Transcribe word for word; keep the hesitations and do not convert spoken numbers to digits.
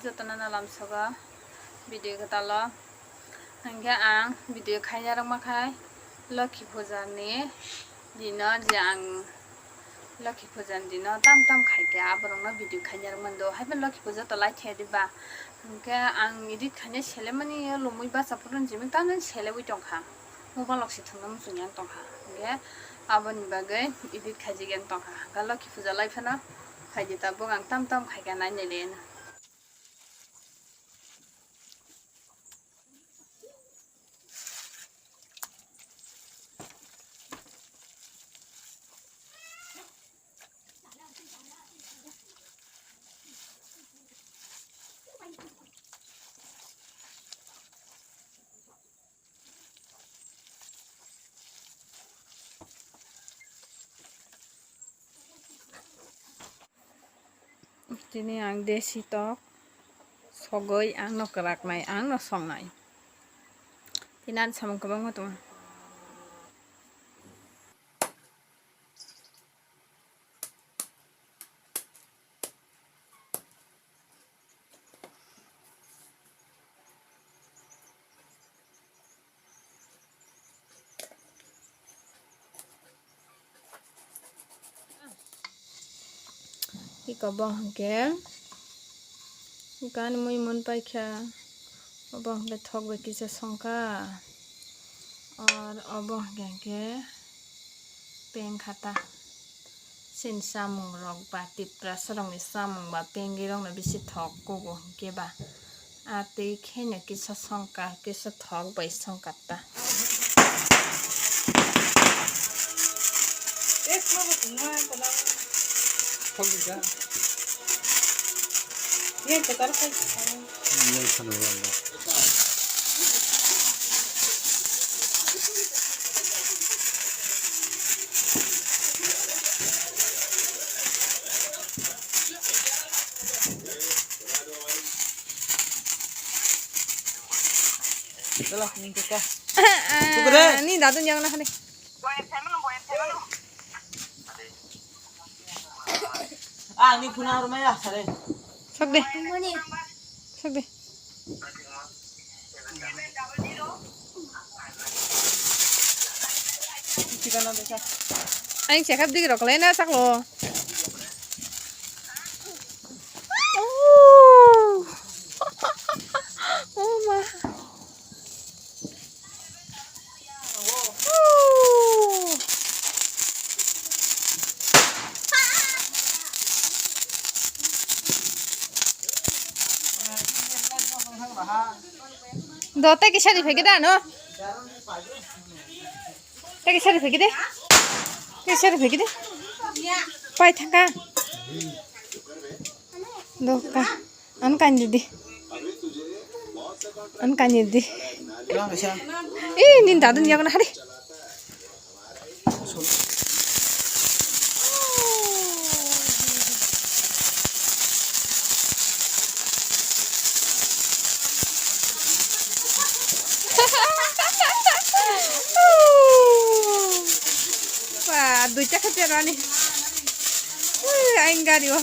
Jotono no lamsogo video kwtalo. Hwnkhe ang video khaina rwma khai Lokhi Puja ni dino je ang Lokhi Puja ni dino tam tam khaikha aborokno video khaina rwmani do. Haiphano Lokhi Puja to lai khe diba. Hwnkhe ang edit khaina selemani lumui bacha phuru jimik tamjani seleui tongkha. Mobile rok se thwngna muchungya tongkha. Hwnkhe aboni bagwi edit khaijagwi tongkha. Hwnkhe Lokhi Puja lai phano khaidi tabuk ang tam tam khaikha nainai le. Tini ang desi tok sogwi ang no kwrak nai, ang no song nai. Tini ani samung kwbangma tongo. Iko bo hwnkhe, iko ani mui mun paikha, obo hwnkhe thok bai kisa songkha, ar obo hwnkhe, hwnkhe peng khata. Chini chamung rok ba Tiprasa rokni chamung ba pengwi rokno bisi thok kugo hwnkhe ba. A twi kheno kisa songkha, kisa thok bai songkha ta. Ni dadun yang na khani. Ang ni phuna hormai ya sare. Sok de. Sok de. Ang chekap digi rok lena saklo. Oh. Oh ma. Do tei kisa ri phaikhe da no. Tei kisa ri phaikhe de. Tei kisa ri phaikhe de. Pai thangkha. Do ka. An kan di di. An kan di di. Eh, nin dadun yago na hari. Ba, duita khe perani. Ui, aing gari o.